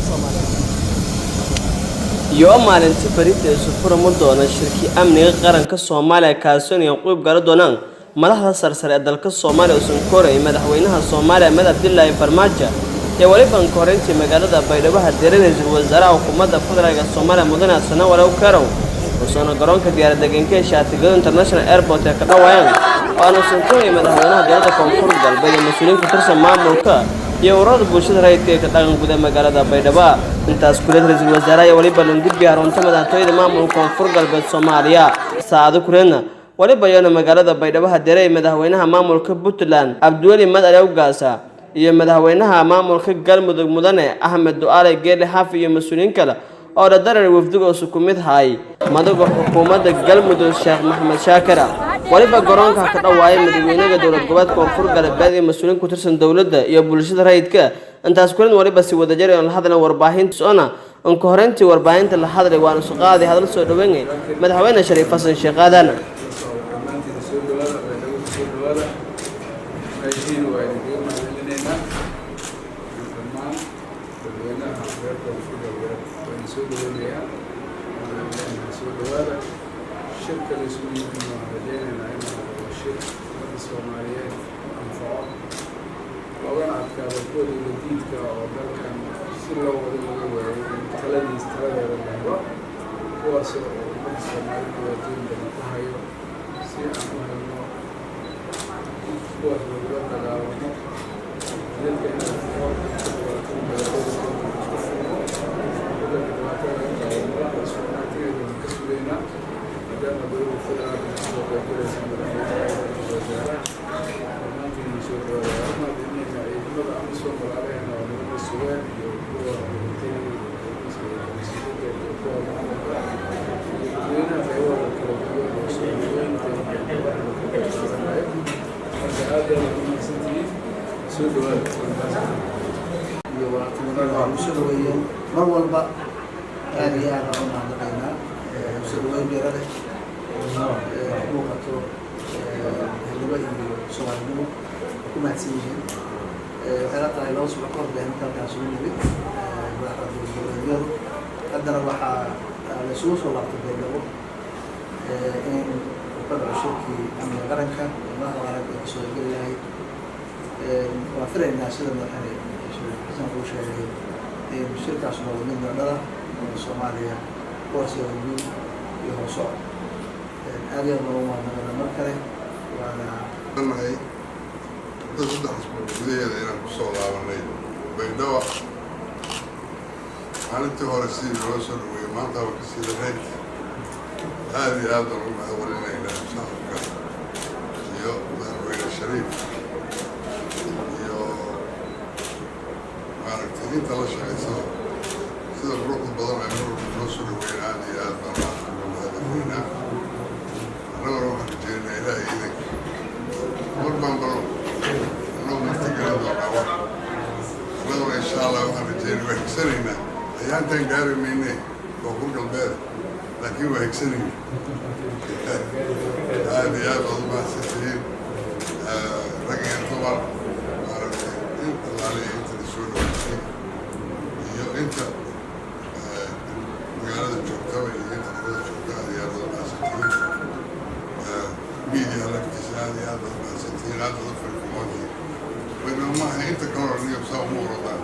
Soomaaliyeed. Iyo maalintii berita isu furmi doona shirki amniga qaranka Soomaaliya, kaasoo inay qeyb gala doonaan madaxda sarsare ee dalka Soomaaliya usan koray madaxweynaha Soomaaliya Maxamed Cabdilaahi Farmaajo iyo weliba koreyntii magaalada Baydhabo hadeera ra-iisul wasaaraha xukuumadda federaalka Soomaaliya Mudane Xasan Walow Karow usoona garoonka diyaarad-degenka ee Shaatigaduud International Airport ee ka dhawaayaan waana usan koray madaxweynaha dowladda Koonfur Galbeed iyo mas-uuliyiin ka tirsan maamulka iyo ururada bulshada rayidka ee ka dhaqan guda magaalada Baydhabo. Intaas kuleed ra-iisul wasaaraha iyo weliba langudbi harunta madaxtooyada maamulka Koonfur Galbeed Soomaaliya. Saacado kuleedna weliba iyana magaalada Baydhabo hadeeray madaxweynaha maamulka Puntland Cabdiweli Mad Ali Awgaasa iyo madaxweynaha maamulka Galmudug Mudane Axmed Ducaale Geele Xafi iyo mas-uuliyiin kale oo dhadarar wafdiga usu ku mid haay madaga xukuumadda Galmudug Sheekh Maxamed Shaakira. Weliba garoonka ka dhawaayay madaxweynaha dowlad goboleedka Koonfur Galbeed iyo mas-uuliyiin ku tirsan dowladda iyo bulshada rayidka. Intaas kulan waliba si wadajir la hadlan warbaahinta socona. Inka horeyntii warbaahinta la hadlay waana isu qaaday hadal soo dhaweynay madaxweyne Shariif Xasan Sheekh Aadan. Dhammaantiin soo dhawaada, Baydhabo soo dhawaada. Meeshiin waa idinkaga mahadcelinaynaa. Dhammaan dadweynaha reer Koonfur Galbeed waa idin soo dhaweynayaa, waxaan leenahay soo dhawaada. Shirka la isugu yimid waan rajaynaynaa inuu noqdo shir ummadda Soomaaliyeed anfaco, loogana adkaado kuwa dowladiidka oo dalkan si loo wado laga waayo in taladiis taladeeda la helo, kuwaas oo ummadda Soomaalida dhibaatooyin badan ku hayo. Si aan u helno kuwaas lagula dagaalamo, dadka in la furo, dhibaatada magaalada isku furmo, wadanka dhibaatada laga qaado. Madaxda Soomaaliyeed waan ka sugaynaa, maadaama dowladda federaalka kasoo qaybgalaysa, madaxweynaha iyo ra-iisul wasaaraha. Dhammaantiin soo dhawaada. Waan u mahadcelinaynaa ciidamada AMISOM, walaalaheena oo nabadda sugaan, iyo kuwa militariga iyo booliiska iyo boolisyada iyo kuwa maamulka iyo dadweynaha qaybahooda kala duwan oo soo dhaweynta iyo madaxda ka qayb qaadanayo. Marka aad aad ugu mahadsantihiin, soo dhawaada. Iyo walaaltinimada waa soo dhaweeyeen mar walba. Aad iyo aad baan u mahadnaqaynaa. Soo dhaweyn beera leh muuqato helnimo iyo Soomaalinimo, waa ku mahadsan yihiin. Waxay la tahay 2 usbuuc ka hor bay arrinta halkaan isugu nimid madaxda dowlad goboleedyadu. Haddana waxaa la isugu soo laabtay Baydhabo in uu ka dhaco shirkii amniga qaranka ee madaxda qaranka ay kasoo qaybgeli lahayd. Waan filaynaa, sida madaxweyne Shariif Xasan uu sheegay, in shirkaas noqdo mid midho oo Soomaaliya ku horseeda guul iyo hoosocod. Aad iyo aad baan ugu mahadnaqaynaa mar kale waana Nahay muddo 3 isbuuc gudaheeda inaan kusoo laabanay Baydhabo. Maalintii hore sidii loo soo dhaweeyey maanta waa kasii darayd. Aada iyo aad baan ugu mahadcelinaynaa shacabka iyo madaxweyne Shariif iyo maaragtay inta la shaqaysada sida quruxda badan ay mar walba noo soo dhaweeyeen. Aada iyo aad baan maaragtay ugu mahadcelinaynaa. Annaguna waxaan rajeynaynaa Ilaahay idanka mar baan bal annagu martigelin doonaa wax. Annaguna insha Allah waxaan rajeynay, waa higsanaynaa. Ayaantaan gaari mayne Koonfur Galbeed, laakiin waa higsanayna. Aada iyo aad baad u mahadsantihiin, rag iyo dumar, maaragtay in allaaliya inta la soo dhaweysay iyo inta magaalada joogtaba iyo inta xerada joogta. Aad iyo aad baad u mahadsantihiin. Media laftiisa aad iyo aad baad u mahadsantihiin, aad baad u firfircoontihiin. Baydhabo maaha inta kaloo niyo saa uma orodaan.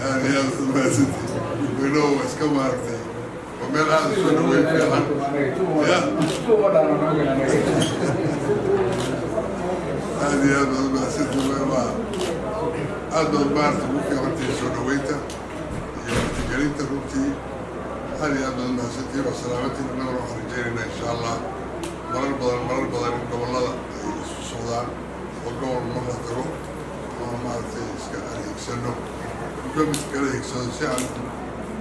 Aad iyo aad baad u mahadsantihiin. Baydhabo waa iska maaragtay, waa meel aada u soo dhaweyn fiican ya. Aad iyo aad baad u mahadsantihiin. Waa aad baad maaragtay ugu fiicantihiin soo dhaweynta iyo martigelinta runtii. Aad iyo aad baad u mahadsantihiin, waa salaamantiin. Annaguna waxaan rajeynaynaa insha Allah marar badan, marar badan in gobollada ay isu socdaan oo gobol mar la tago oo maaragtay iska aan higsano, midba mid kala higsado, si aan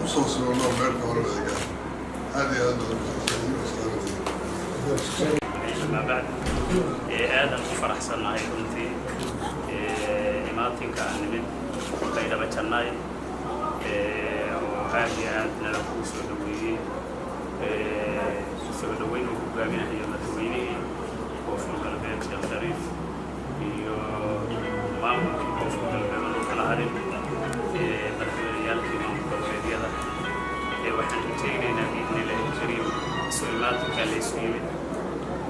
usoo sibanno meelka hore wada gaaro. Aad iyo aad baad u mahadsantihiin, waa salaamantiin. Amaa bacd, aadan u faraxsannahay runtii imaatinka aan nimid Baydhabo Jannaay oo aad iyo aad nala kugu soo dhaweeyey, soo dhaweyn uu hogaaminayo madaxweynihii Koonfur Galbeed Sheekh Shariif iyo maamulkii Koonfur Galbeed oo kala harin, madaxweyneyaalkii maamul Isu imaatinka la isu yimid,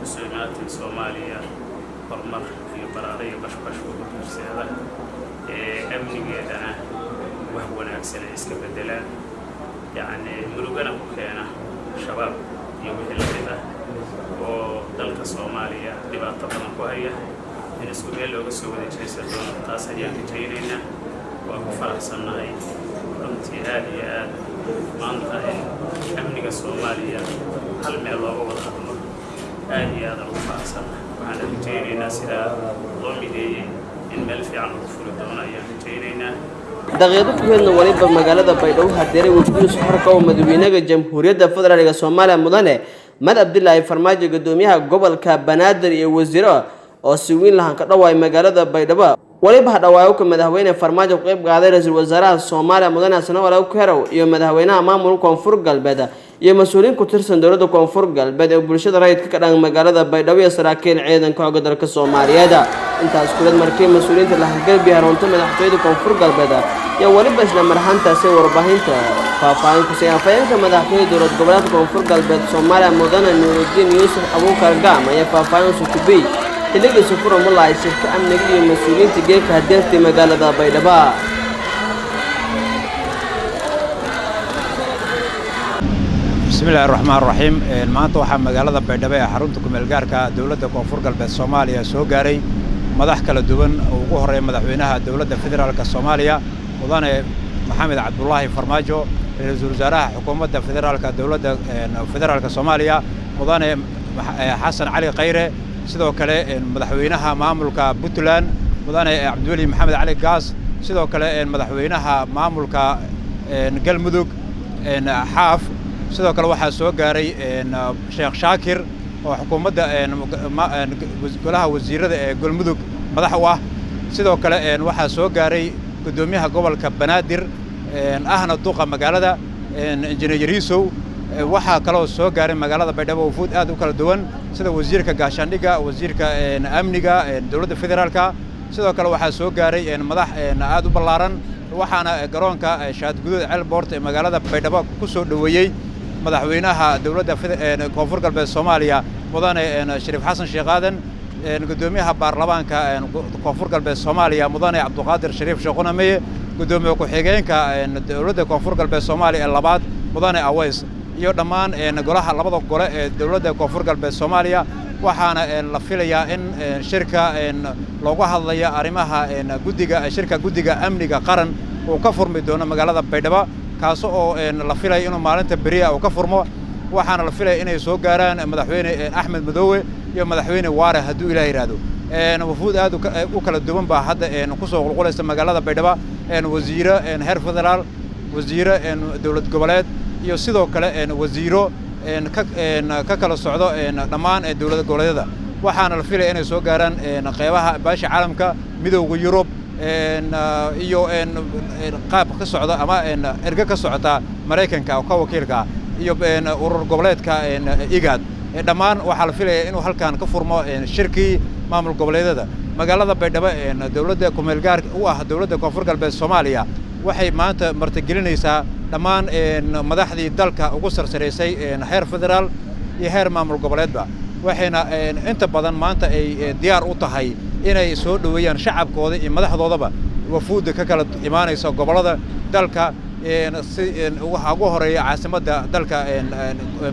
isu imaatin Soomaaliya horumar iyo baraare iyo bashbash ugu horseeda, amnigeedana wax wanaagsan ay iska beddelaan, yacni murugana ku keena Shabaab iyo wixii la mid ah oo dalka Soomaaliya dhibaato badan ku haya, in isku meel looga soo wada jeesan doono, taas ayaan rajaynaynaa. Waa ku faraxsannahay runtii aad iyo aad maanta in amniga Soomaaliya hal meel looga wada hadlo. Aad iyo aad ugu faraxsannahay. Waxaan rajaynaynaa sidaa loo mideeyey in meel fiican lagu furi doono ayaan rajaynaynaa. Daqiiqo kuheedna waliba magaalada Baydhabo hadeeray wafdius xorka oo madaxweynaha Jamhuuriyadda Federaalka Soomaaliya, mudane Mad Cabdilaahi Farmaajo, gudoomiyaha gobolka Banaadir iyo wasiiro oo si weyn lahan ka dhawaay magaalada Baydhabo. Waliba hadhawaayowka madaxweyne Farmaajo ku qayb qaaday ra-iisul wasaaraha Soomaaliya, mudane Xasan Walaw Kerow, iyo madaxweynaha maamulka Koonfur Galbeed iyo mas-uuliyiin ku tirsan dowladda Koonfur Galbeed ee bulshada rayidka ka dhan magaalada Baydhabo iyo saraakiil ciidanka xooga dalka Soomaaliyeed. Intaas kuled markii mas-uuliyiinta lahagelbiya harunta madaxtooyada Koonfur Galbeed iyo weliba isla marxantaasi warbaahinta faahfaahin kusay afhayeenka madaxtooyada dowlad goboleedka Koonfur Galbeed Soomaaliya, mudane Nuurudiin Yuusuf Abuukar Gaam, ayaa faahfaahin usukubiyey xilligiisu furamulahay shirka amniga iyo mas-uuliyiinta geelka hadeertay magaalada Baydhabo. Bismillahi raxmaan raxiim. Maanta waxaa magaalada Baydhabo ee xarunta kumeelgaarka dowladda Koonfur Galbeed Soomaaliya soo gaaray madax kala duwan oo ugu horreeya madaxweynaha dowladda federaalka Soomaaliya, mudane Maxamed Cabdulaahi Farmaajo, ra-iisul wasaaraha xukuumadda federaalka dowladda federaalka Soomaaliya, mudane Xasan Cali Khayre, sidoo kale madaxweynaha maamulka Puntland, mudane Cabdiweli Maxamed Cali Gaas, sidoo kale madaxweynaha maamulka Galmudug Xaaf. Sidoo kale waxaa soo gaaray Sheekh Shaakir oo xukuumadda golaha wasiirada ee Galmudug madax u ah. Sidoo kale waxaa soo gaaray guddoomiyaha gobolka Banaadir ahna duqa magaalada, injineer Yariisow. Waxaa kaloo soo gaaray magaalada Baydhabo wufuud aad u kala duwan, sida wasiirka gaashaandhigga, wasiirka amniga dowladda federaalka. Sidoo kale waxaa soo gaaray madax aad u ballaaran, waxaana garoonka Shaadguduud Ceelboort ee magaalada Baydhabo ku soo dhoweeyey madaxweynaha dowladda Koonfur Galbeed Soomaaliya, mudane Shariif Xasan Sheekh Aadan, guddoomiyaha baarlamaanka Koonfur Galbeed Soomaaliya, mudane Cabduqaadir Shariif Sheekhunameye, guddoomiye ku-xigeenka dowladda Koonfur Galbeed Soomaaliya ee labaad, mudane Aweys, iyo dhammaan golaha labada gole ee dowladda Koonfur Galbeed Soomaaliya. Waxaana la filayaa in shirka looga hadlaya arrimaha guddiga shirka guddiga amniga qaran uu ka furmi doono magaalada Baydhabo, kaas oo la filaya inuu maalinta beriya uu ka furmo. Waxaana la filaya inay soo gaaraan madaxweyne Axmed Madoowe iyo madaxweyne Waare hadduu Ilaah yidhaahdo. Wafuud aad u kala duwan baa hadda ku soo qulqulaysa magaalada Baydhabo: wasiiro heer federaal, wasiiro dowlad goboleed, iyo sidoo kale wasiiro ka kala socdo dhammaan dowlad goboleedyada. Waxaana la filaya inay soo gaaraan qeybaha baasha caalamka, Midowda Yurub, iyo qaab ka socda ama erge ka socota Maraykanka oo ka wakiilka, iyo urur goboleedka IGAD. Dhammaan waxaa la filaya inuu halkan ka furmo shirkii maamul goboleedyada. Magaalada Baydhabo, dowladda kumeelgaar u ah dowladda Koonfur Galbeed Soomaaliya, waxay maanta martigelinaysaa dhammaan madaxdii dalka ugu sarsaraysay heer federaal iyo heer maamul goboleedba, waxayna inta badan maanta ay diyaar u tahay inay soo dhoweeyaan shacabkooda iyo madaxdoodaba wafuudda ka kala imaanaysa gobollada dalka, si waxaa ugu horeeya caasimadda dalka,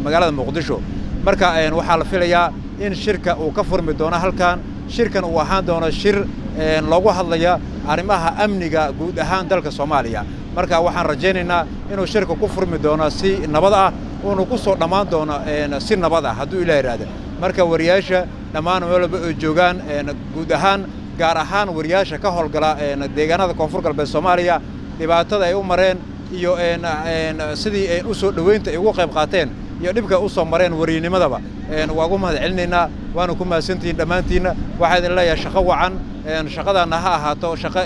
magaalada Muqdisho. Marka waxaa la filayaa in shirka uu ka furmi doono halkan, shirkan uu ahaan doono shir loogu hadlaya arrimaha amniga guud ahaan dalka Soomaaliya. Marka waxaan rajaynaynaa inuu shirka ku furmi doono si nabad ah, uuna ku soo dhammaan doono si nabad ah hadduu Ilaah yidhaahdo. Marka wariyaasha dhammaan meel walba ay joogaan guud ahaan, gaar ahaan wariyaasha ka howlgala deegaanada Koonfur Galbeed Soomaaliya, dhibaatada ay u mareen iyo sidii ay u soo dhoweynta ay ugu qayb qaateen iyo dhibka u soo mareen wariynimadaba, waa ugu mahad celinaynaa, waana ku mahadsantihiin dhammaantiinna. Waxaa idin leeyahay shaqo wacan. Shaqadaanna ha ahaato shaqo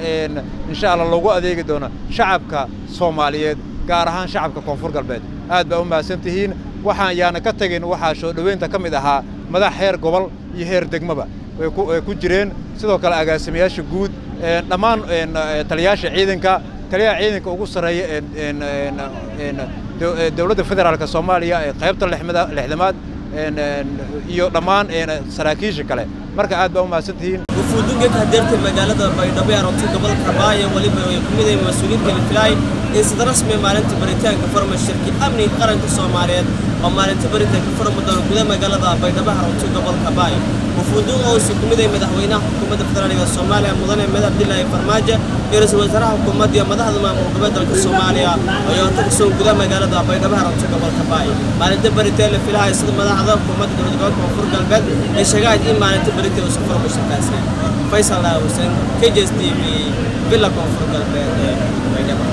insha Allah loogu adeegi doono shacabka Soomaaliyeed, gaar ahaan shacabka Koonfur Galbeed. Aad baa u mahadsantihiin. Waxaan yaana ka tegin, waxaa soo dhoweynta ka mid ahaa madax heer gobol iyo heer degmaba way ku jireen, sidoo kale agaasimayaasha guud, dhammaan taliyaasha ciidanka. Taliyaha ciidanka ugu sarreeya dowladda federaalka Soomaaliya ee qaybta 60aad iyo dhammaan saraakiisha kale. Marka aad baa u mahadsantihiin. Wufuudunka ka hadeertay magaalada Baydhabo ee aroortay gobolka Baaya weliba ay ku mid yihiin mas-uuliyiinta la filaay in sida rasmi maalinta baritaanka furma shirki amniga qaranka Soomaaliyeed oo maalinta baritaanka furma doona gudaha magaalada Baydhabo xarunta gobolka Baaya. Wufuudun oo uu ku mid yahay madaxweynaha xukuumadda federaalka Soomaaliya mudane Maxamed Cabdilaahi Farmaajo iyo ra'iisul wasaaraha xukuumadda iyo madaxda maamul goboleed dalka Soomaaliya ayaa horta kusoo gudaha magaalada Baydhabo xarunta gobolka Baaya. Maalinta baritaan la filayo sida madaxda xukuumadda dowlad goboleedka Koonfur Galbeed ay sheegaan in maalinta baritaan isku furmo shirkaasi. Faysal Hussein, KJS TV, Villa Koonfur Galbeed, Baydhabo.